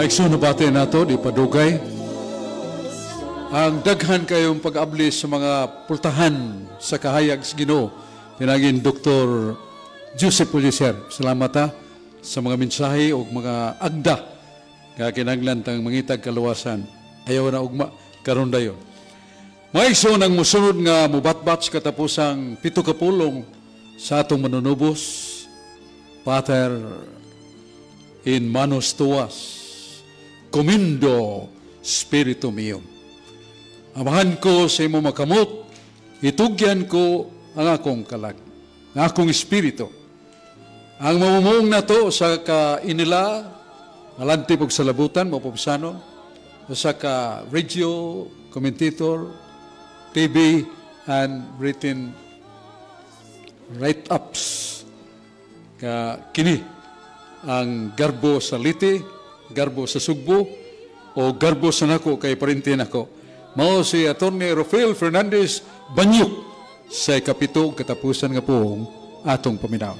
Mga igsoon, nabati nato, di padugay ang daghan kayong pag-abli sa mga pultahan sa kahayag sa Ginoo. Pinagin Dr. Joseph Puliser. Salamat ha sa mga mensahe o mga agda nga kinahanglan tang mangitag kaluwasan. Ayaw na ugma karon dayon. Mga igsoon, ang musunod nga mubatbat sa katapusang 7 ka pulong sa atong manunubos, Pater in manos tuas, commendo spiritum meum. Amahan ko sa imo makamot, itugyan ko ang akong kalag, ang akong espiritu. Ang mamumuong nato sa kainila, malanti pag salabutan, mapupsano, sa ka radio, commentator, TV, and written write-ups. Ka kini ang garbo sa Leyte, garbo sa Sugbo, o garbo sa nako kay parente nako. Mao si Atty. Rafael Fernandez Banyuk sa 7 katapusan nga puong atong paminaw.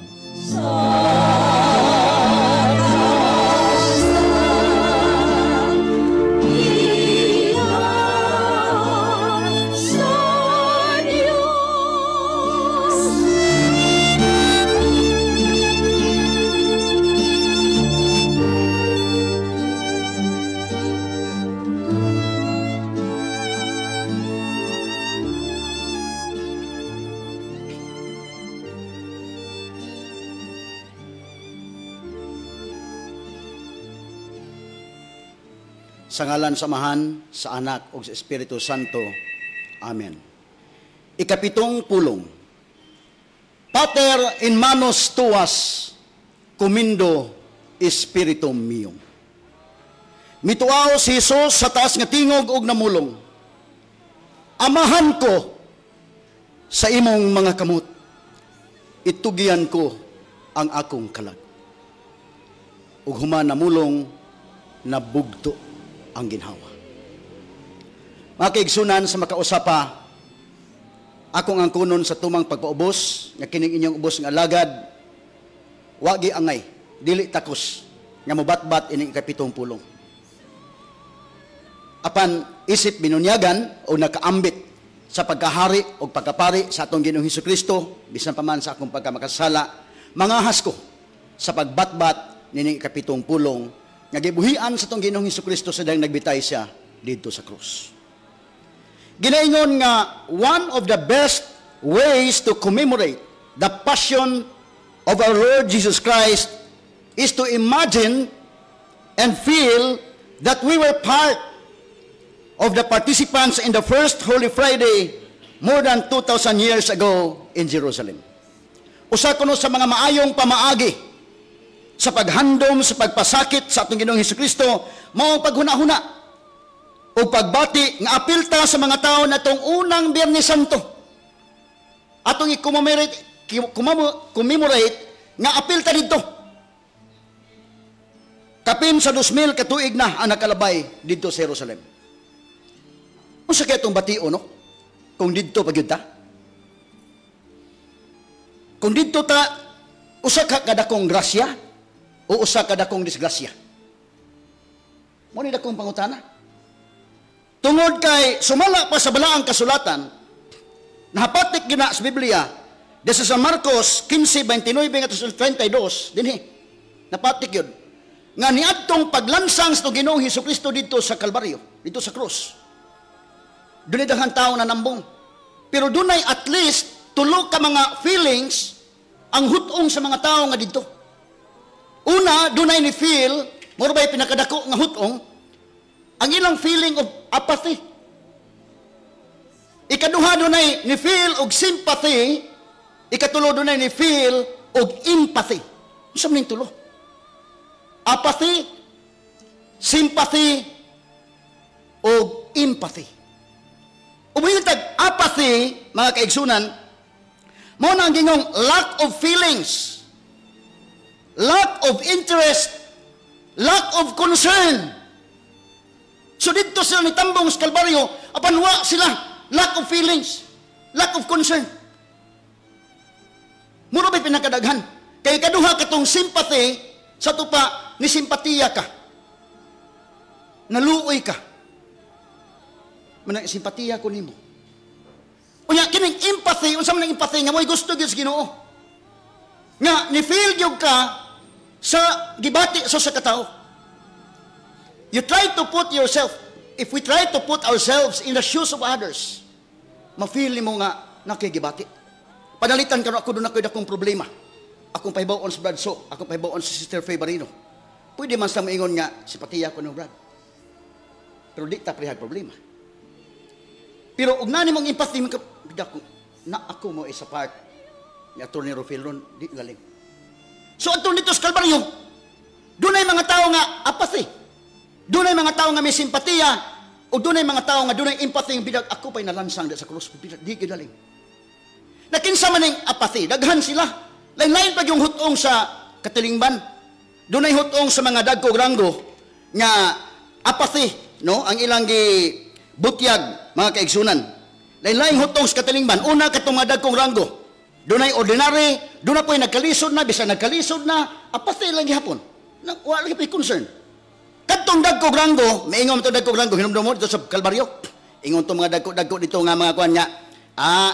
Sa ngalan sa Amahan, sa Anak ug sa Espiritu Santo. Amen. 7 pulong. Pater in manos tuas, commendo spiritum meum. Mituaw si Jesus sa taas nga tingog og namulong. Amahan ko sa imong mga kamot, itugian ko ang akong kalag. Ug human namulong, nabugto ang ginhawa. Mga kaigsunan, sa makausapa, akong angkunon sa tumang pagpaubos, nga kining inyong ubos nga alagad, wagi angay, dili takos, nga mobatbat ining 7 pulong. Apan isip binunyagan o nakaambit sa pagkahari o pagkapari sa atong Ginoong Hesukristo, bisan pa man sa akong pagkamakasala, mangahas ko sa pagbatbat nining 7 pulong nga gibuhian sa atong Ginoong Hesukristo sa dahil nagbitay siya didto sa krus. Ginaingon nga one of the best ways to commemorate the passion of our Lord Jesus Christ is to imagine and feel that we were part of the participants in the first Holy Friday more than 2,000 years ago in Jerusalem. Usa kuno sa mga maayong pamaagi sa paghandom, sa pagpasakit sa atong Ginoong Hesukristo, mao ang paghuna-huna o pagbati nga apilta sa mga tao na itong unang Biyernes Santo. Atong i-commemorate nga apilta dito. Kapin sa 2,000 katuig na ang nakalabay dito sa Jerusalem. Unsa kay itong batio, no? Kung dito pagyud ta? Kung dito ta, usa ka kadakong grasya o usa ka dakong disgrasya? Mo ni dakong pangutana. Tungod kay sumala pa sa balaang kasulatan, nahapatik gina sa Biblia, desa sa Marcos 15:29-32, dinhi, napatik yun, nga niadtong paglansang sa Ginoong Hesukristo dito sa Kalbaryo, dito sa krus. Dunay daghang tao na nambong. Pero dunay at least tulo ka mga feelings ang hutong sa mga tao nga didto. Una, dunay ni feel, mura ba'y pinakadako nga hutong, ang ilang feeling of apathy. Ikaduha, dunay ni feel og sympathy. Ikatulo, dunay ni feel og empathy. Unsa man ning tulo? Apathy, sympathy, og empathy. Umuyon tag apathy, mga kaigsunan, mao na ang gingong lack of feelings, lack of interest, lack of concern. So dito sila ni tambong sa Kalbaryo, apan wa sila, lack of feelings, lack of concern. Mura ba'y pinakadaghan? Kay kaduha katong sympathy, sa tupa ni simpatiya ka. Naluoy ka. Manang simpatiya ko nimo. Unya kining empathy, unsa man ang empathy nga mo'y gusto gyud sa Ginoo? Nga ni feel gyud ka sa gibati sa katao. You try to put yourself, if we try to put ourselves in the shoes of others, ma-feel nimo nga nakigibati. Panalitan karon ako, duna ko'y dakong problema. Akong pahibaw-on sa Brad So, akong pahibaw-on sa Sister Faye Barino. Pwede man sa moingon nga, simpatiya ko no, Brad. Pero di ta parehag problema. Pero og nani mong empathy, ka, ko, na ako mo isa part ni Atty. Rufil ron, di lalim. So atong dito sa Kalbaryo, dunay mga tao nga apathy. Dunay mga tao nga may simpatiya, o dunay mga tao nga dunay empathy, bidag ako pa'y nalansang sa krus, bidag di gyud lalim. Nakinsa man ning apathy, daghan sila. Lain-lain pa yung hutong sa katilingban. Dunay hutong sa mga dagkog ranggo nga apathy, no? Ang ilang gi butyag, mga kaigsunan. Lain-lain hutong sa katilingban. Una, katong mga dagkong ranggo. Dunay ordinary, dunay po'y nagkalisod na, bisan nagkalisod na, apathy lang gihapon. Na, wala lagi po'y concern. Kadtong dagkog ranggo, maingon to dagkog ranggo, hinumdum mo dito sa Kalbaryo. Ingon to mga dagko-dagko dito nga mga kuan nga,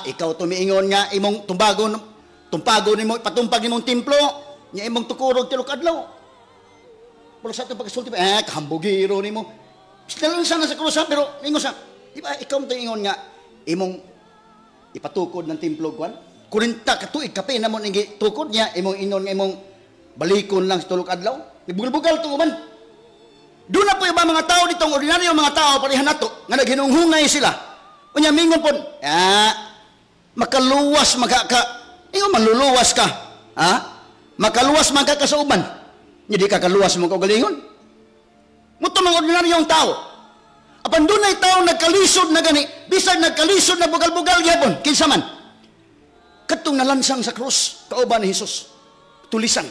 ikaw to miingon nga imong tumbagon, tumpago nimo, patumpag nimong templo, nya imong tukurog 3 ka adlaw. Pero sa itong pagkasulti, kahambugiro nimo. Sila sana sa krus, pero ingon sa, di ba, ikaw mo ingon nga, imong ipatukod ng templo, kwan? 40 ka tuig kape na mo ning tukod niya, imong ingon nga imong balikon lang sa 3 ka adlaw. Nagbugal-bugal to uban. Doon na po iba mga tao ditong ordinaryo mga tao pareha nato nga naghinunghungay sila. Unya mingon pod, makaluwas magka ka, ingon manluluwas ka. Ha? Makaluwas man ka sa uban. Hindi ka kaluwas mo kaugalingon. Muto mga ordinaryong tao. Apan dunay tao nagkalisod na gani, bisan nagkalisod na bugal-bugal gyapon, kinsa man. Katong nalansang sa krus, kauban ni Jesus. Tulisan.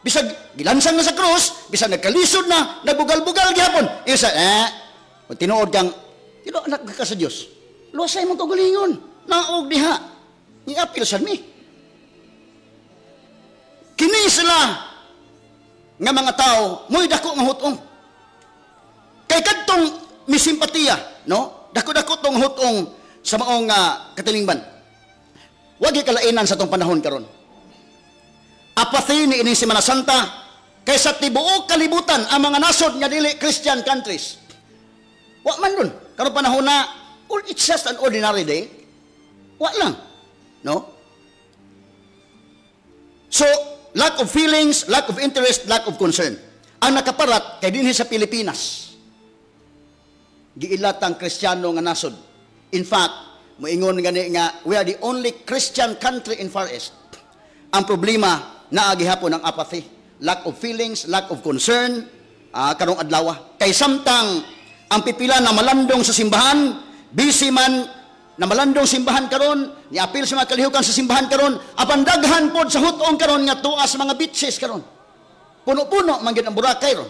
Bisag gilansang na sa krus, bisag nagkalisod na, nagbugal-bugal gyapon. Isa, kung tinuod kang, tinuod anak ka sa Dios. Luwasay mo kaugalingon. Naog diha. Ni-apil sad mi. Kini sila nga mga tao, mo'y dako nga hutong. Kay kadtong misimpatiya, no? Dako-dako tong hutong sa maong katilingban. Wag kalainan sa tong panahon karon. Apathy ni ining Semana Santa kay sa tibuok kalibutan ang mga nasod nga dili Christian countries. Wa man dun. Karon panahon na or it's just an ordinary day. Wa lang. No? So, lack of feelings, lack of interest, lack of concern. Ang nakaparat kay dinhi sa Pilipinas. Giilatang Kristiyano nga nasod. In fact, moingon gani nga we are the only Christian country in Far East. Ang problema naa gihapon ang apathy, lack of feelings, lack of concern karong adlaw. Kay samtang ang pipila na malandong sa simbahan, busy man na malandong simbahan karon, niapil sa mga kalihukan sa simbahan karon, apan daghan pod sa hutong karon nga tuwa sa mga beaches karon. Puno-puno man gyud ang Boracay ron.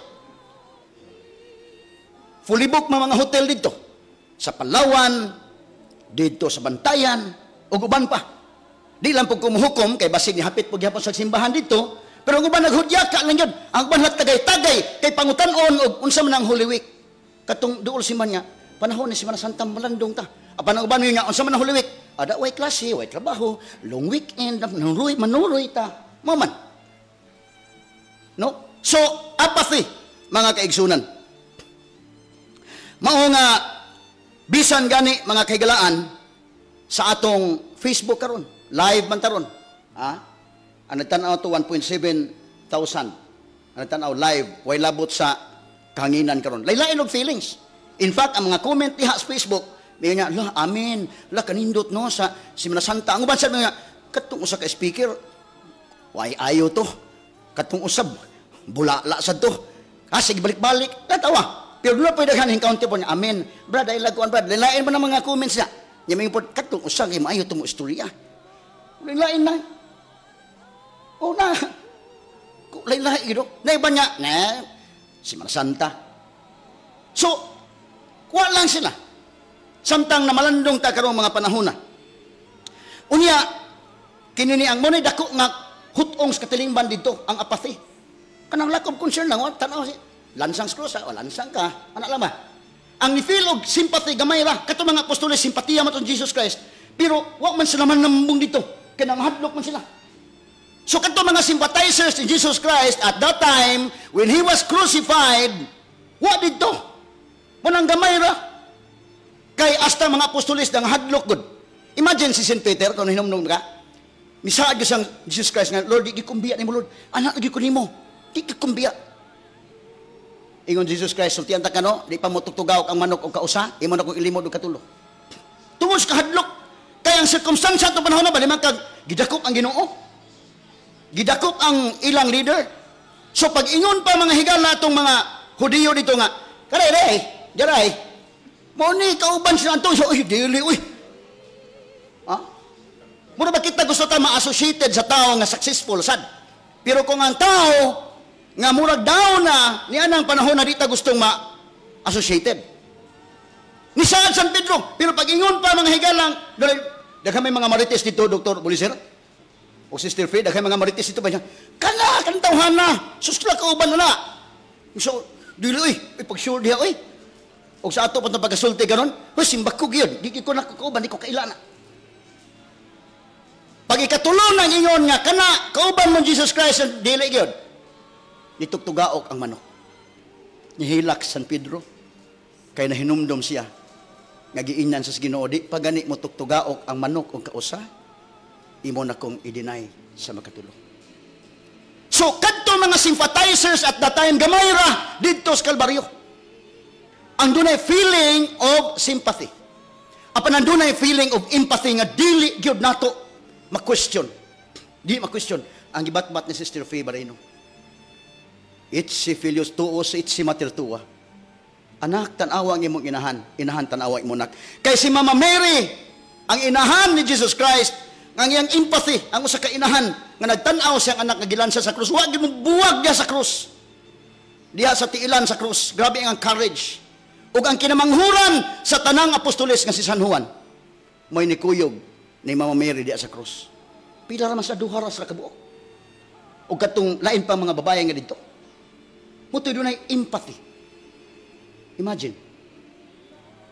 Fully book mga hotel dito. Sa Palawan, dito sa Bantayan, ug uban pa. Di lang po kumuhukom kay basig ni hapit po gihapon sa simbahan dito, pero ang uban naghudyaka lang yun. Ang uban tagay-tagay kay pangutan-on og unsa man ang Holy Week. Katong duol si man nga, panahon ni Semana Santa malandong ta. Apan ang uban nga unsa man ang Holy Week? Ada way klase, way trabaho, long weekend, manuroy, manuroy ta. Mao man. No? So, apathy, mga kaigsunan. Mao nga bisan gani, mga kahigalaan, sa atong Facebook karon, live man taron. Ha? Ang nagtan-aw to 1.7 thousand. Ang nagtan-aw live, way labot sa kahanginan karon. Laylain og feelings. In fact, ang mga comment diha sa Facebook, may nga, "La, amen, la, kanindot no, sa Semana Santa." Ang uban sa mga, "Katong usa ka speaker, way ayo to. Katong usab, bulala sad to. Ah, sige, balik-balik." Natawa. Pero doon po daghan encounter po niya, "Amen. Brad, ay laguan, Brad." Lain ba ng mga comments niya? Nya may po, "Katong usa kay maayo to mo istorya." Lain na. O na. Lain-lain gid. Na iba niya, na, Semana Santa. So, kuha lang sila. Samtang namalandong ta karong mga panahon na. Unya, kinini ang muna dako nga hutong sa katilingban dito, ang apathy. Kanang lack of concern lang, tanaw si Lansang sa krus, o lansang ka, anak lang ba? Ang ni-feel og sympathy, gamay ra. Kato mga apostoles, simpatiya man Jesus Christ. Pero, wa man sila man nambong dito. Kaya nangahadlok man sila. So, kato mga sympathizers in Jesus Christ, at that time, when He was crucified, wa dito. Munang gamay ra. Kay hasta mga apostoles nangahadlok gud. Imagine si St. Peter, kung hinumdum ka, misaad siyang Jesus Christ nga, "Lord, di kumbiya nimo, Lord. Anak, di ko nimo. Di kumbiya." Ingon Jesus Christ, "Sultian ta kano, di pa mo tugtugaw ang manok og kausa, imo na kong ilimod og katulo." Tungod sa kahadlok, kay ang sirkumstansya ato panahon na ba, di man kag gidakop ang Ginoo. Gidakop ang ilang leader. So pag ingon pa, mga higala, atong mga Hudiyo dito nga, "Karay, ray, jaray, mo ni kauban sila anto," so, "Uy, dili, uy." Ha? Mura ba kita gusto ta ma-associated sa tao nga successful, sad? Pero kung ang tao nga murag down na, niya ang panahon na di ta gustong ma-associated. Ni saan San Pedro, pero pag ingon pa, mga higalang, daghan may mga marites dito, Dr. Buliser, o Sister Faye, daghan mga marites dito ba niya, kana, kanang tawhana, sus la kauban na na. So, dili, uy, uy, pag sure diha, uy. O sa ato pa itong pagkasulti ganon, uy, simbak ko gyud, di ko nakakauban, di ko kaila na. Pag ikatulo ng ingon nga, kana, kauban mo Jesus Christ, dili gyud. Nitugtugaok ang manok. Nihilak San Pedro, kay nahinumdom siya, nga giingnan sa Ginoo, "Di pa gani mo tugtugaok ang manok og kausa, imo na kong i-deny sa makatulo." So, kadto mga sympathizers at that time, gamay ra didto sa Kalbaryo. Ang dunay feeling of sympathy. Apan ang dunay feeling of empathy nga dili gyud nato ma-question. Di ma-question ang gibatbat ni Sister Faye Barino. Ecce filius tuus, ecce mater tua. Anak, tanawa ang imong inahan. Inahan, tanawa imong anak. Kay si Mama Mary, ang inahan ni Jesus Christ, ang iyang empathy, ang usa ka inahan, nga nagtan-aw siyang anak nga gilansa sa krus, wag mo buwag diya sa krus. Diya sa tiilan sa krus. Grabe ang courage. Ug ang kinamanghuran sa tanang apostoles nga si San Juan, mo'y nikuyog ni Mama Mary diya sa krus. Pila ra man sa, duha ra sa kabuok. Ug katong lain pa mga babae nga didto. Mutoy dunay empathy. Imagine.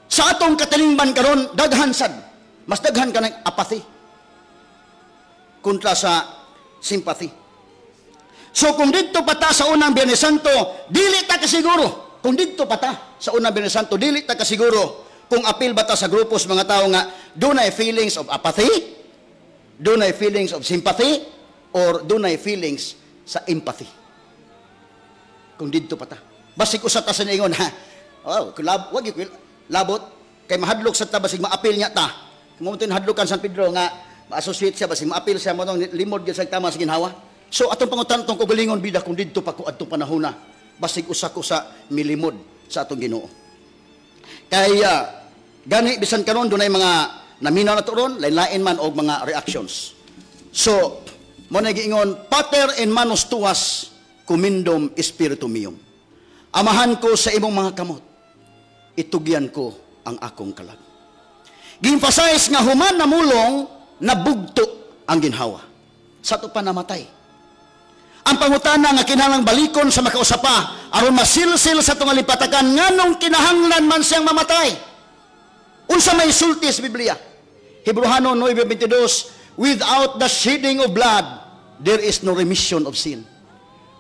Sa atong katilingban karon, daghan sad. Mas daghan ka ng apathy kontra sa sympathy. So kung didto pa ta sa unang Biyernes Santo, dili ta kasiguro. Kung didto pa ta sa unang Biyernes Santo, dili ta kasiguro kung apil ba ta sa grupo sa mga tao nga dunay feelings of apathy, dunay feelings of sympathy, or dunay feelings sa empathy. Kung didto pa ta. Basig usa ta sa ingon, ha. Oh, kulab, wag gyud labot kay mahadlok sa ta, basig maapil niya ta. Kung mo hadlokan San Pedro nga ma-associate siya, basig maapil siya mo limod gyud sa tama sa ginhawa. So atong pangutan tong kaugalingon bida, kung didto pa ko adtong panahona, basig usa ko sa milimod sa atong Ginoo. Kay gani bisan karon dunay mga naminaw na ron, lain-lain man og mga reactions. So, mo na giingon, "Pater, in manus tuas commendum spiritum meum." Amahan ko, sa imong mga kamot, itugyan ko ang akong kalag. Gi-emphasize nga human namulong, nabugto ang ginhawa. Sa ato pa namatay. Ang pangutana nga kinahanglang balikon sa makausa pa aron masilsil sa atong alipatakan, nganong kinahanglan man siyang mamatay? Unsa may sulti sa Biblia? Hebreohanon 9:22, "Without the shedding of blood, there is no remission of sin."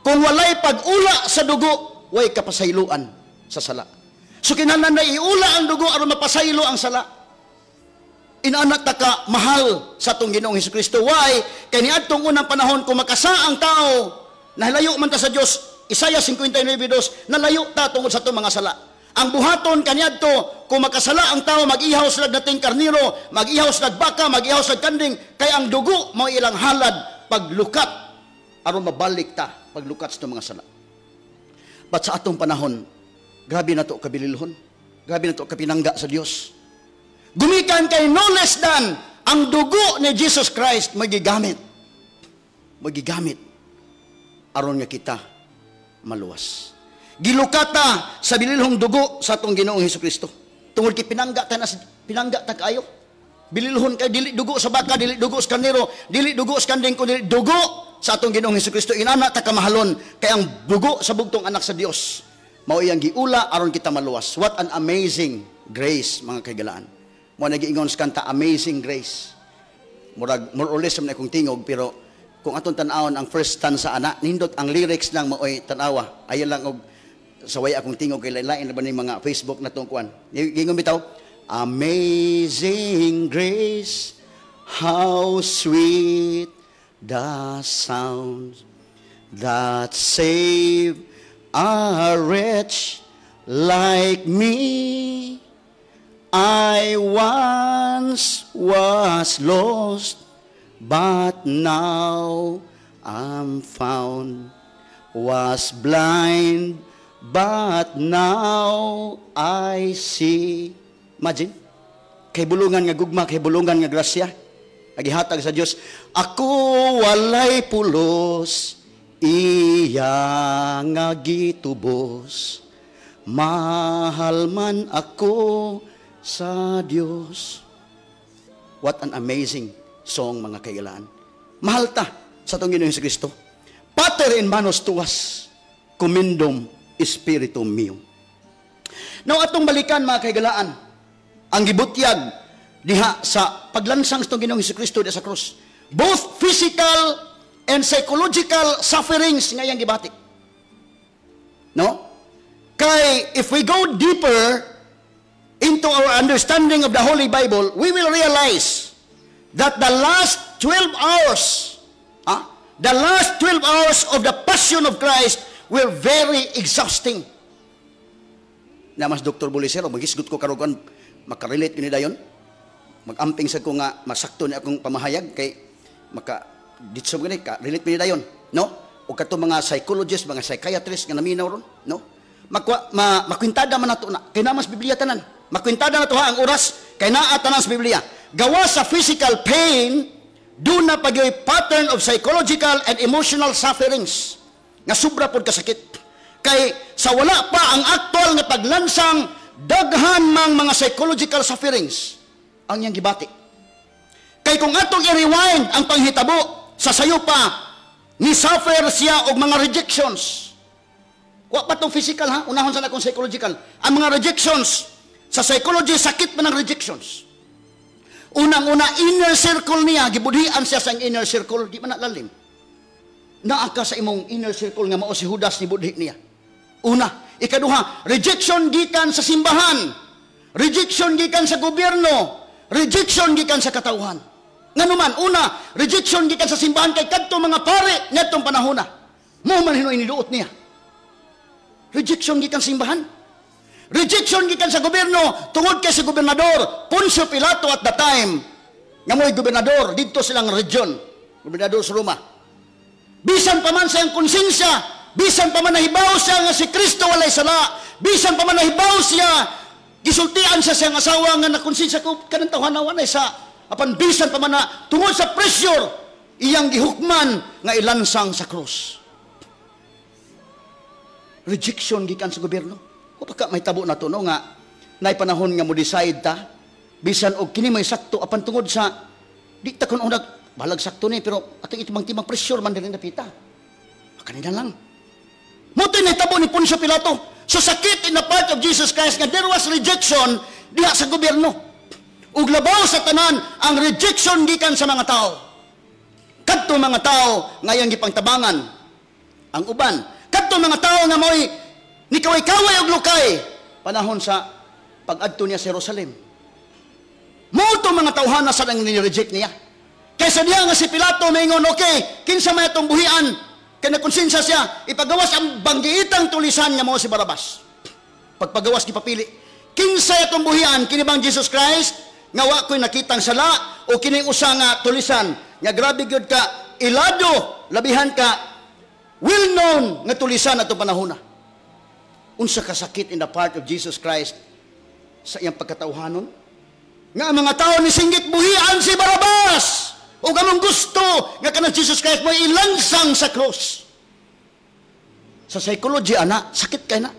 Kung walay pag-ula sa dugo, way kapasayloan sa sala. So kinahanglan na iula ang dugo aron mapasaylo ang sala. Inana ta ka mahal sa atong Ginoong Hesukristo. Why? Kay niadtong unang panahon, kung makasa ang tao, nalayo man ta sa Dios. Isaiah 59:2, nalayo ta tungod sa atong mga sala. Ang buhaton kaniadto, kung makasala ang tao, mag-ihaw sila nating karniro, mag-ihaw sila baka, mag-ihaw sila kanding, kay ang dugo mao ilang halad paglukat aron mabalik ta paglukat sa atong mga sala. But sa atong panahon, grabe na to kabililhon. Grabe na to kapinangga sa Dios. Gumikan kay no less than ang dugo ni Jesus Christ magigamit. Magigamit aron nga kita maluwas. Gilukata sa bililhong dugo sa atong Ginoong Hesukristo. Tungod kay pinangga ta na, pinangga ta kaayo. Bililhon kay dili dugo sa baka, dili dugo sa karnero, dili dugo sa kanding, kundi dugo sa atong Ginoong Hesukristo. Inana ta kamahalon kay ang dugo sa bugtong anak sa Dios. Mao iyang giula aron kita maluwas. What an amazing grace, mga kahigalaan. Mao nagiingon sa kanta, "Amazing Grace." Murag more or less man akong tingog, pero kung atong tan-awon ang first stanza ana, nindot ang lyrics lang maoy tan-awa. Ayon lang og saway akong tingog kay lain na ba ni mga Facebook na tong kuan. Gingon bitaw, "Amazing grace, how sweet the sound that saved a wretch like me. I once was lost, but now I'm found. Was blind, but now I see." Imagine, kay bulungan nga gugma, kay bulungan nga grasya, nagihatag sa Dios. Ako walay pulos, iya nga gitubos. Mahal man ako sa Dios. What an amazing song, mga kahigalaan. Mahal ta sa atong Ginoong Kristo. "Pater, in manos tuas commendum spiritum meum." Now, atong balikan, mga kahigalaan, ang gibutyag diha sa paglansang sa atong Ginoong Kristo diha sa krus. Both physical and psychological sufferings nga iyang gibati. No? Kay if we go deeper into our understanding of the Holy Bible, we will realize that the last 12 hours, the last 12 hours of the passion of Christ were very exhausting. Na mas Dr. Bulisero, magisgot ko karugan, makarelate kini dayon. Mag-amping sa ko nga masakto ni akong pamahayag kay maka ditso gani ka relate ni dayon, no? O kato mga psychologists, mga psychiatrists nga naminaw ron, no? Makwa, makwintada man nato na kay naa Biblia tanan. Makwintada nato ha ang oras kay naa tanan sa Biblia. Gawa sa physical pain, duna pa gyoy pattern of psychological and emotional sufferings nga sobra pod kasakit. Kay sa wala pa ang aktual nga paglansang, daghan mang mga psychological sufferings ang iyang gibati. Kay kung atong i-rewind ang panghitabo sa sayo pa, ni suffer siya og mga rejections. Wa pa tong physical ha, unahon sa akong psychological. Ang mga rejections sa psychology, sakit man ang rejections. Unang-una, inner circle niya, gibudhian siya sa inner circle, di man na lalim. Naa ka sa imong inner circle nga mao si Judas ni budhi niya. Una, ikaduha, rejection gikan sa simbahan, rejection gikan sa gobyerno, rejection gikan sa katawhan. Ngano man, una, rejection gikan sa simbahan kay kadto mga pare ngadtong panahona. Mao man hinuoy niduot niya. Rejection gikan sa simbahan. Rejection gikan sa gobyerno tungod kay sa gobernador Poncio Pilato at the time nga mo'y gobernador didto silang region, gobernador sa Roma. Bisan pa man sa iyang konsensya, bisan pa man nahibaw siya nga si Kristo walay sala, bisan pa man nahibaw siya, gisultian siya siyang asawa nga nakonsensya ko kanang tawhana walay sa, apan bisan pa man na tungod sa pressure iyang gihukman nga ilansang sa krus. Rejection gikan sa gobyerno. O pagka may tabo na to, no, nga nay panahon nga mo decide ta bisan og kini may sakto, apan tungod sa di ta kun unag balag sakto ni, pero atong itibang-tibang pressure man diri napita. Kanina lang. Mao to'y nahitabo ni Poncio Pilato. So sakit in the part of Jesus Christ nga there was rejection diha sa gobyerno. Ug labaw sa tanan ang rejection gikan sa mga tao. Kadto mga tao nga iyang gipangtabangan ang uban. Kadto mga tao nga mo'y nikaway-kaway og lukay panahon sa pag-adto niya sa Jerusalem. Mao to mga tawhana sa nang ni-reject niya. Kaysa diha nga si Pilato maingon, "Okay, kinsa may atong buhian?" Kay nakonsensya siya, ipagawas ang banggiitang tulisan nga mao si Barabas. Pagpagawas, gipapili. "Kinsa atong buhian, kini bang Jesus Christ nga wa ko'y nakitang sala o kining usa nga tulisan nga grabe gyud ka ilado, labihan ka well known nga tulisan atong panahona?" Unsa kasakit in the part of Jesus Christ sa iyang pagkatawhanon? Nga ang mga tao ni singgit, "Buhian si Barabas!" O among gusto nga kanang Jesus Christ mo ilansang sa cross. Sa psychology, ana, sakit kay na.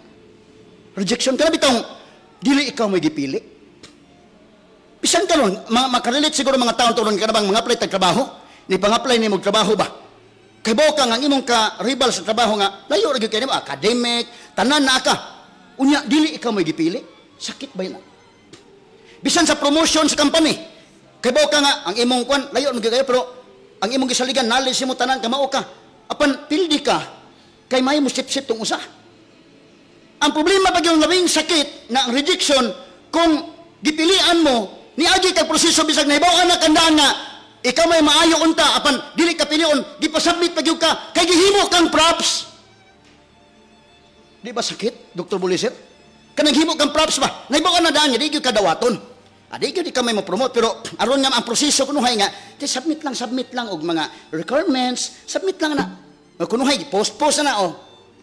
Rejection ka na bitong dili ikaw may gipili. Bisan karon, mga makarelate siguro mga tao turon ka na bang mga apply tag trabaho? Ni pang-apply ni mo trabaho ba? Kay ka nga ang imong ka rival sa trabaho nga layo ra gyud kay nimo, academic, tanan na ka. Unya dili ikaw may gipili, sakit ba yun? Bisan sa promotion sa company, kay ka nga ang imong kwan layo man kayo, pero ang imong gisaligan, knowledge mo tanan, kamao ka. Apan pildi ka kay may mo sip-sip tong usa. Ang problema pag yung labing sakit na ang rejection, kung gipilian mo, niagi kag proseso, bisag nahibaw na kandaan nga ikaw may maayo unta, apan dili ka pilion, gipasubmit pa gyud ka kay gihimo kang props. Di ba sakit, Dr. Buliser? Kanang himo kang props ba? Nahibaw na daan nga di gyud ka dawaton. Adi gyud di ka may mo-promote, pero aron nga ang proseso kunuhay nga ti submit lang og mga requirements, submit lang na. Kunuhay post-post na oh.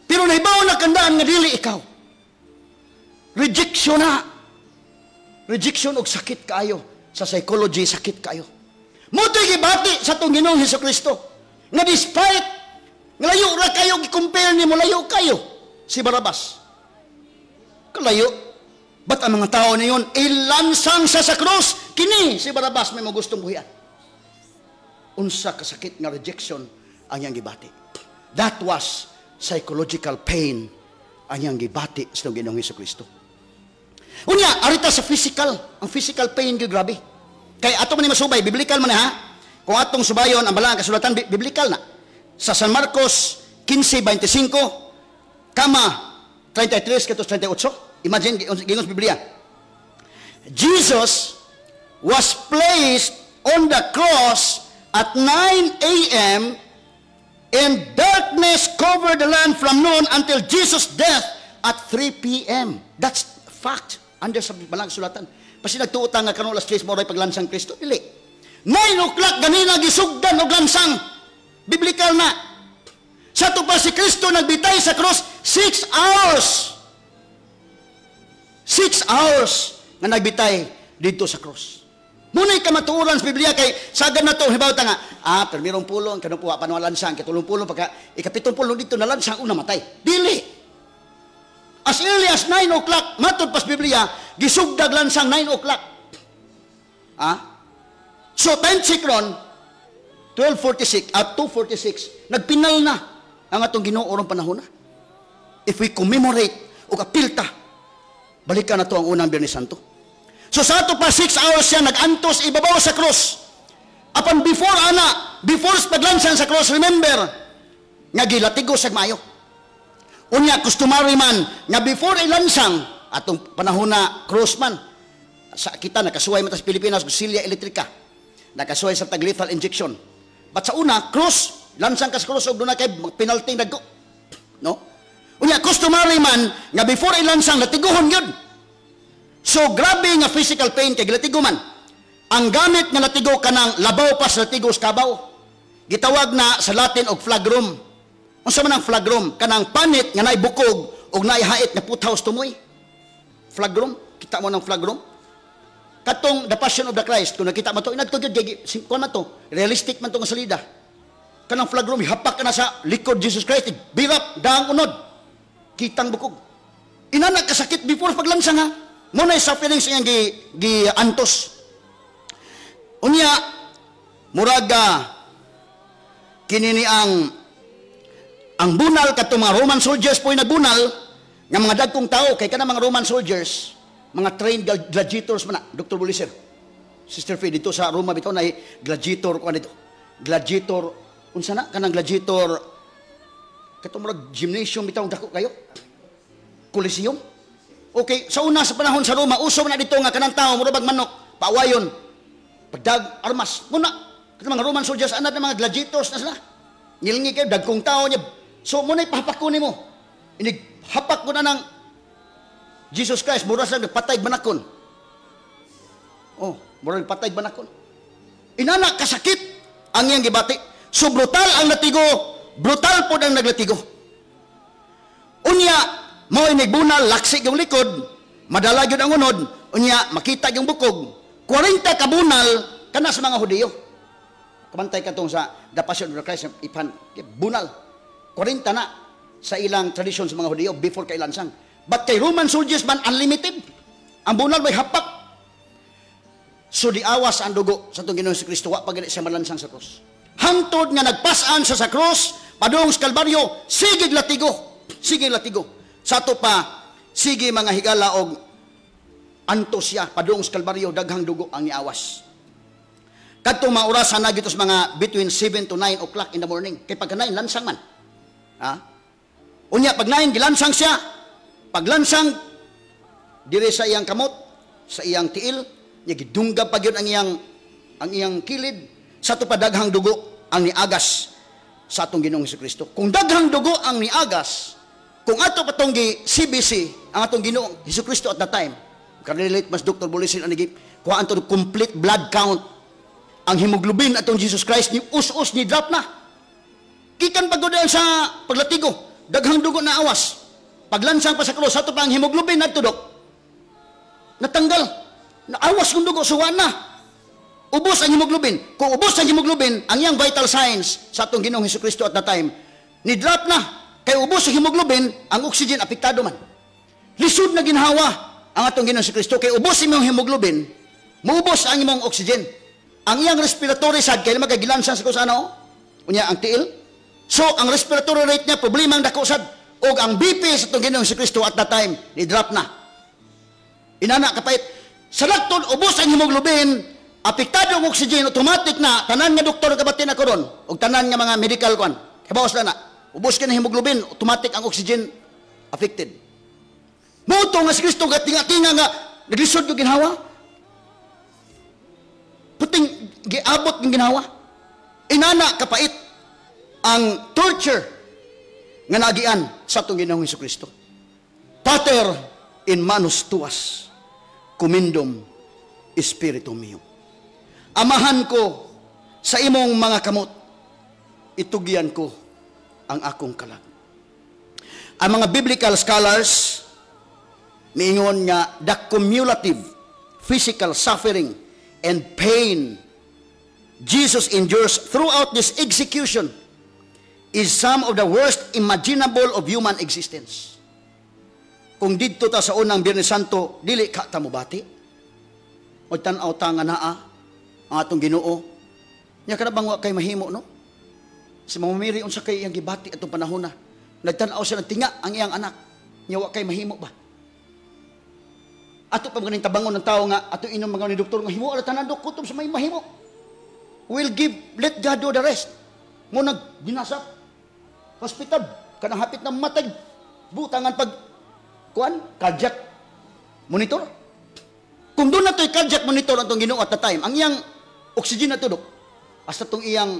Pero nahibaw na kandaan nga dili ikaw. Rejection na. Rejection og sakit kaayo. Sa psychology, sakit kaayo. Moto'y gibati sa atong Ginoong Hesus Kristo nga despite nga layo ra kayo, gi-compare nimo, layo kayo si Barabas. Kalayo. Ba't ang mga tao niyon, ilansang siya sa krus, kini si Barabas may magustong buhian. Unsa kasakit nga rejection ang iyang gibati. That was psychological pain ang iyang gibati sa Ginoong Hesus Kristo. Unya, arita sa physical. Ang physical pain gyud grabe. Kay ato man ni masubay, biblical man ha. Kung atong subayon ang balaan kasulatan, biblical na. Sa San Marcos 15:25, kama 33 katos 38. Imagine, gingon sa Biblia. Jesus was placed on the cross at 9 a.m. and darkness covered the land from noon until Jesus' death at 3 p.m. That's fact. Under sa balang sulatan. Pasi nagtuotan nga karon alas 3 mo ray paglansang Kristo. Dili. 9 o'clock ganina gisugdan og lansang. Biblical na. Sa ato pa si Kristo nagbitay sa cross 6 hours. 6 hours nga nagbitay dito sa cross. Muna'y kamatuoran sa Biblia kay sagad na to hibaw ta nga permirong pulong kanu po pa lansang, katulong pulong, pagka ikapitong pulong dito na lansang una matay. Dili. As early as 9 o'clock, matod pas Biblia, gisugdag lansang 9 o'clock. Ah? So time check ron, 12:46 at 2:46, nagpinal na ang atong Ginoo orong panahon na. If we commemorate o kapilta, balikan na to ang unang Biyernes Santo. So sa ato pa 6 hours siya nag-antos ibabaw sa cross. Apan before ana, before paglansang sa cross, remember, nga gilatigo sa maayo. Unya, customary man, nga before ilansang, atong panahon na cross man, sa kita nakasuway man ta sa Pilipinas, silya elektrika, nakasuway sa tag-lethal injection. But sa una, cross, lansang ka sa cross, og doon na kay penalty nagko. No? Unya, customary man, nga before ilansang, latiguhon yun. So, grabe nga physical pain kay gilatigo man. Ang gamit nga latigo kanang labaw pa sa latigo sa kabaw. Gitawag na sa Latin og flagrum. Unsa man ang flagrum? Kanang panit nga naay bukog og naay hait nga puthaw sa tumoy. Flagrum? Kita mo ng flagrum? Katong The Passion of the Christ, kung nakita mo to, inadto gyud kuan man to, realistic man to nga salida. Kanang flagrum hapak ka na sa likod Jesus Christ, birap daang unod. Kitang bukog. Inana kasakit before paglansang ha. Mo na sufferings iyang gi antos. Unya muraga kini ni ang bunal kadtong mga Roman soldiers po'y nagbunal nga mga dagkong tao kay kana mga Roman soldiers, mga trained gladiators man na, Dr. Buliser. Sister Faye, dito sa Roma bitaw na gladiator kuan dito. Gladiator unsa na kanang gladiator katong murag gymnasium bitaw dako kayo. Coliseum. Okay, sa una sa panahon sa Roma, uso na dito nga kanang tao murag manok, paawayon. Pagdag armas, muna katong mga Roman soldiers anad na mga gladiators na sila. Ngilngi kayo dagkong tao niya. So muna'y pahapakon nimo. Inig hapak ko na ng Jesus Christ, mura sa nagpatay banakon. Oh, mura nagpatay banakon. Inana kasakit ang iyang gibati. So brutal ang latigo, brutal pod ang naglatigo. Unya, mao inigbunal, laksi yung likod, madala gyud ang unod, unya makita yung bukog. 40 kabunal kana sa mga Hudiyo. Kamantay katong sa The Passion of the Christ, ipan bunal. 40 na sa ilang tradisyon sa mga Hudiyo before kay lansang. But kay Roman soldiers man unlimited. Ang bunal may hapak. So diawas ang dugo sa atong Ginoong Kristo, wa pa gani siya malansang sa krus. Hangtod nga nagpasan siya sa krus, padung sa Kalbaryo, sige latigo, sige latigo. Sa ato pa Sige mga higala og antos siya padung sa Kalbaryo, daghang dugo ang niawas. Kadtong mga orasan na gitos mga between 7 to 9 o'clock in the morning. Kay pagka 9, lansang man. Ha? Unya, pag 9, gilansang siya. Paglansang, dire sa iyang kamot, sa iyang tiil, niya gidunggab pa gyud ang iyang kilid, sa ato pa daghang dugo ang niagas sa atong Ginoong Kristo. Kung daghang dugo ang niagas, kung ato patong gi CBC ang atong Ginoong Kristo at that time, karelate mas Dr. Bulisin ang kuhaan to complete blood count, ang hemoglobin atong Jesus Christ ni us-us, ni drop na. Gikan pag sa paglatigo, daghang dugo na awas. Paglansang pa sa krus, ato pa ang hemoglobin na dok. Natanggal. Naawas kung dugo, suwa na. Ubos ang hemoglobin. Kung ubos ang hemoglobin, ang iyang vital signs sa atong Ginoong Kristo at that time, ni drop na. Kay ubos ang hemoglobin, ang oxygen apektado man. Lisod na ginhawa ang atong Ginoong Kristo. Kay ubos imong hemoglobin, muubos ang imong oxygen. Ang iyang respiratory sad, kay magkagilansang sa krus ano, unya ang tiil. So, ang respiratory rate niya, problema ang dako sad. Og ang BP sa atong Ginoong Kristo at that time, ni drop na. Inana kapait. Sa laktod, ubos ang hemoglobin, apektado ang oxygen, automatic na, tanan nga doktor kabati na karon, og tanan nga mga medical kwan, kabaos na na, ubos ka na hemoglobin, automatic ang oxygen affected. Muto nga si Kristo tinga-tinga nga, naglisod yung ginhawa. Puting giabot ng ginhawa. Inana kapait ang torture nga nagian sa atong Ginoong Kristo. "Pater, in manus tuas commendum spiritum meum." Amahan ko, sa imong mga kamot itugyan ko ang akong kalag. Ang mga biblical scholars miingon nga the cumulative physical suffering and pain Jesus endures throughout this execution is some of the worst imaginable of human existence. Kung didto ta sa unang Biyernes Santo, dili ka ta mobati. O tan-aw ta nga naa ang atong Ginoo. Nya kana bang wa kay mahimo, no? Si Mama Mary, unsa kay iyang gibati atong panahon na? Nagtan-aw siya ng tinga ang iyang anak. Nya wa kay mahimo ba? Ato pa ganing tabangon ng tao nga ato inom mga ni doktor nga himo ala tanan, dok, kutob sa may mahimo. We'll give, let God do the rest. Mo nag dinasap hospital kanang hapit na matay, butangan pag kuan cardiac monitor. Kung doon na to'y cardiac monitor ang itong Ginoo at the time, ang iyang oxygen na tudok, hasta tong iyang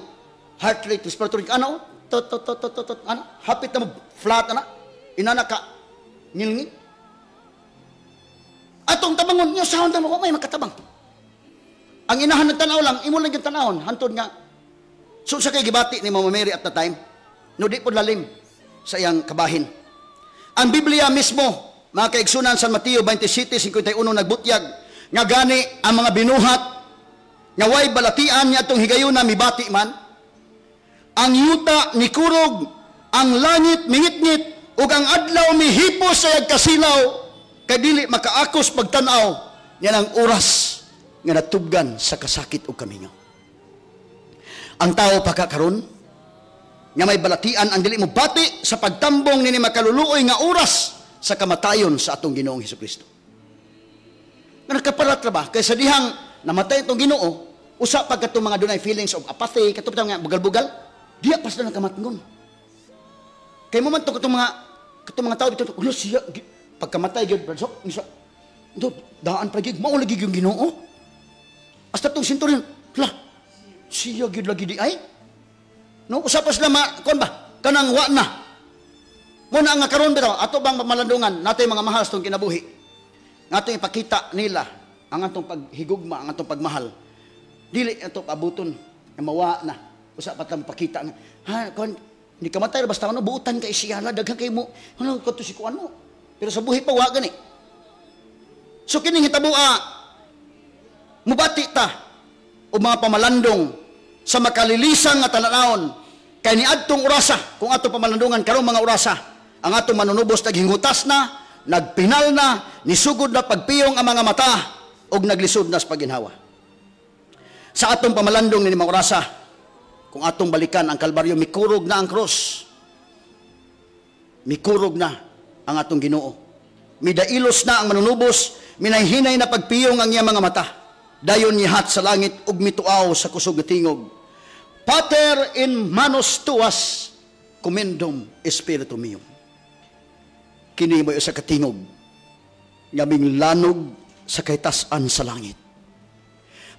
heart rate, respiratory, ano, tot, tot, tot, tot, tot, ano, hapit na mo, flat, ano, inana ka, ngilngig. Atong tabangon niya, sound na mo, may makatabang. Ang inahan ng tanaw lang, imo lang yung tanawon, hantod nga, so sa kay gibati ni Mama Mary at the time, no di po lalim sa iyang kabahin. Ang Biblia mismo, mga kaigsunan, San Mateo 27:51 nagbutyag, nga gani ang mga binuhat, nga way balatian niya atong higayuna mibati man, ang yuta ni kurog, ang langit mingitngit, ug ang adlaw mihipos sa kasilaw, kay dili makaakos pagtan-aw yan ang oras nga natubgan sa kasakit ug kamingaw. Ang tao pa karon nga may balatian ang dili mo bati sa pagtambong nini makaluluoy nga oras sa kamatayon sa atong Ginoong Hesukristo. Nga nakapalat ra ba kay sa dihang namatay itong Ginoo, usa pa katong mga dunay feelings of apathy, katong nga bugal-bugal, diya pa sila nakamatngon. Kay mo man to katong mga tao dito, ulo siya pagkamatay gyud, brad, so misa do daan pa gyud mao lagi yung Ginoo. Hasta tong sinturon, la siya gyud lagi di ay. No, usa pa sila ma kon ba kanang wa na. Mo na nga karon bitaw ato bang pamalandungan natay mga mahal sa tong kinabuhi. Nga atong ipakita nila ang atong paghigugma, ang atong pagmahal. Dili ato pabuton nga mawa na. Usa pa ta mapakita nga ha kon hindi kamatay basta ano buutan kay siya la daghan kay mo. Ano kadto si kuan mo. Pero sa buhi pa wa gani. So kining hitaboa mubati ta o mga pamalandong sa makalilisang nga talanawon kay niadtong orasa kung ato pamalandungan karong mga orasa ang atong manunubos naghingutas na, nagpinal na, nisugod na pagpiyong ang mga mata og naglisod na sa paginhawa. Sa atong pamalandong ni mga orasa, kung atong balikan ang Kalbaryo, mikurog na ang cross. Mikurog na ang atong Ginoo. Midailos na ang manunubos, minahinay na pagpiyong ang iyang mga mata. Dayon nihat sa langit ug mituaw sa kusog nga tingog. Pater in manos tuas commendum spiritu meum. Kini mo'y usa ka tingog nga minglanog sa kahitasan sa langit.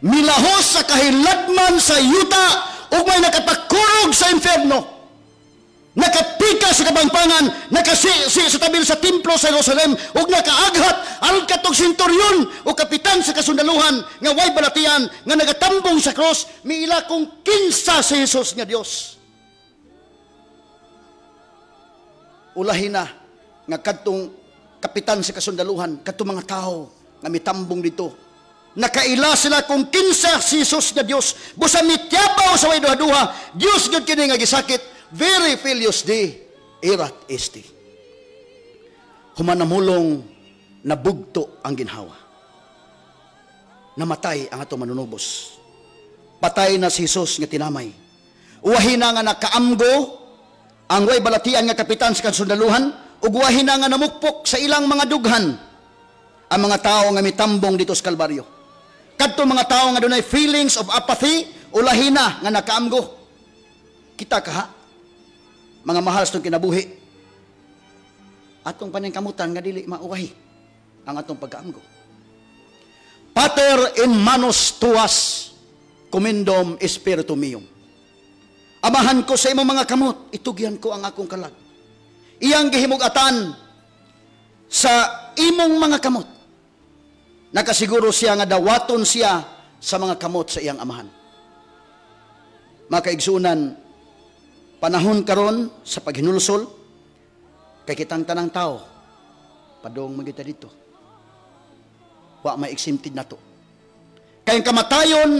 Milahos sa kahiladman sa yuta ug may nakapakurog sa impyerno. Nakapika sa kabangpangan, nakasisi sa tabil sa templo sa Jerusalem, ug nakaaghat ang katong senturyon o kapitan sa kasundaluhan nga way balatian nga nagatambong sa cross, miila kung kinsa si Jesus nga Dios. Ulahin na nga kadtong kapitan sa kasundaluhan, kadtong mga tao nga mitambong dito, nakaila sila kung kinsa si Jesus nga Dios. Busa mityabaw sa way duha-duha, Dios gyud kini nga gisakit. Very filius di erat esti. Humanamulong nabugto ang ginhawa. Namatay ang atong manunubos. Patay na si Jesus nga tinamay. Uwahin na nga nakaamgo ang way balatian nga kapitan sa kasundaluhan, ug uwahin na nga namukpok sa ilang mga dughan ang mga tao nga mitambong dito sa Kalbaryo. Kadto mga tao nga dunay feelings of apathy, ulahin na nga nakaamgo. Kita kaha mga mahal sa itong kinabuhi, atong paningkamutan nga dili mauwahi ang atong pagkaamgo. Pater in manos tuas commendum spiritu meum. Amahan ko sa imong mga kamot, itugyan ko ang akong kalag. Iyang gihimugatan sa imong mga kamot. Nakasiguro siya nga dawaton siya sa mga kamot sa iyang amahan. Mga kaigsunan, panahon karon sa paghinulsol, kay kitang tanang tao, padong magita dito. Wa may exempted nato. Kay ang kamatayon,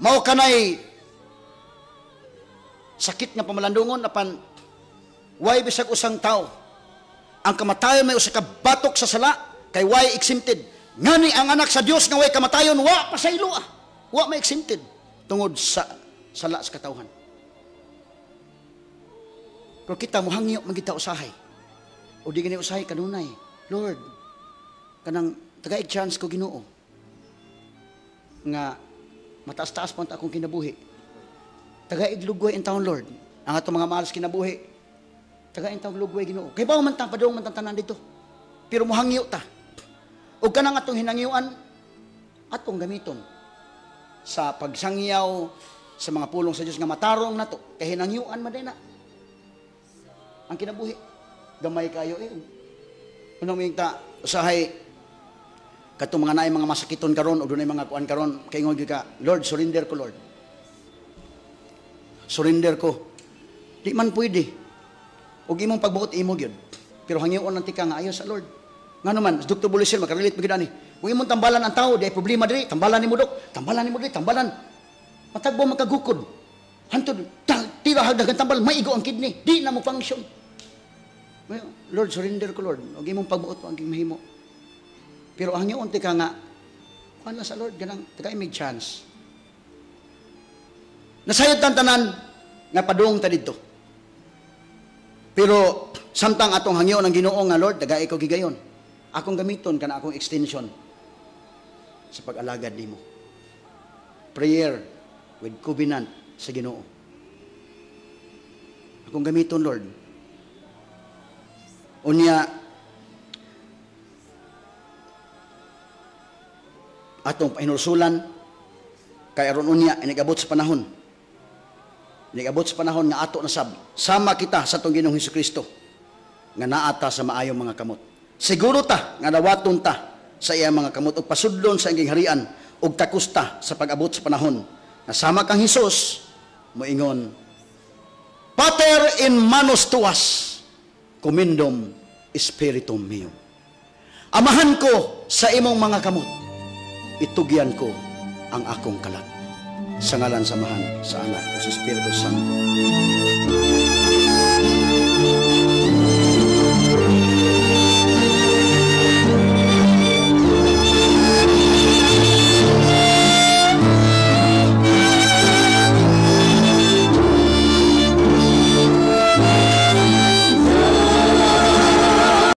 mao kanay sakit nga pamalandungon apan way bisag usang tao. Ang kamatayon may usa ka batok sa sala, kay way exempted. Ngani ang anak sa Dios nga way kamatayon, wa pa sa iloa. Wa may exempted tungod sa sala sa katawhan. Pero kita mohangyo magita usahay. O di gani usahay kanunay. Lord, kanang tagaig chance ko Ginoo nga mataas-taas pa akong kinabuhi. Tagaig lugway in taon, Lord. Ang atong mga mahal sa kinabuhi. Tagaig taong lugway Ginoo. Kay bawo man tang padung man tang tanan dito. Pero mohangyo ta. O kanang atong hinangyuan atong gamiton sa pagsangyaw sa mga pulong sa Dios nga matarong nato kay hinangyuan man din na ang kinabuhi. Gamay kayo eh. Unang ta usahay katong mga naay mga masakiton karon o dunay mga kuan karon kay ingon gyud ka, Lord, surrender ko, Lord. Surrender ko. Di man pwede. Og imong pagbuot imo gyud. Pero hangyoon lang tika nga ayo sa Lord. Ngano man, Dr. Bulisil makarelate gyud ani. Kung imong tambalan ang tao, di ay problema diri, tambalan nimo dok, tambalan nimo diri, tambalan. Matagbo makagukod. Hantod tira hagdagan tambal, maigo ang kidney, di na mo function. Lord, surrender ko, Lord. Og imong pagbuot ang mahimo. Pero ang unti ka nga, kuan lang sa Lord, ganang tagay may chance. Nasayod tan tanan nga padung ta didto. Pero samtang atong hangyo ng Ginoo nga Lord, tagay ko gigayon. Akong gamiton kana akong extension sa pag-alagad nimo. Prayer with covenant sa Ginoo. Akong gamiton, Lord. Unya atong pahinulsulan kay aron unya inigabot sa panahon. Inigabot sa panahon nga ato nasab sama kita sa atong Ginoong Hesukristo nga naata sa maayong mga kamot. Siguro ta nga dawaton ta sa iyang mga kamot ug pasudlon sa iyang harian ug takos ta sa pag-abot sa panahon nga sama kang Hesus moingon, Pater in manos tuas commendum spiritum meum. Amahan ko sa imong mga kamot, itugyan ko ang akong kalat. Sa ngalan sa Amahan, sa Anak, o sa Espiritu Santo.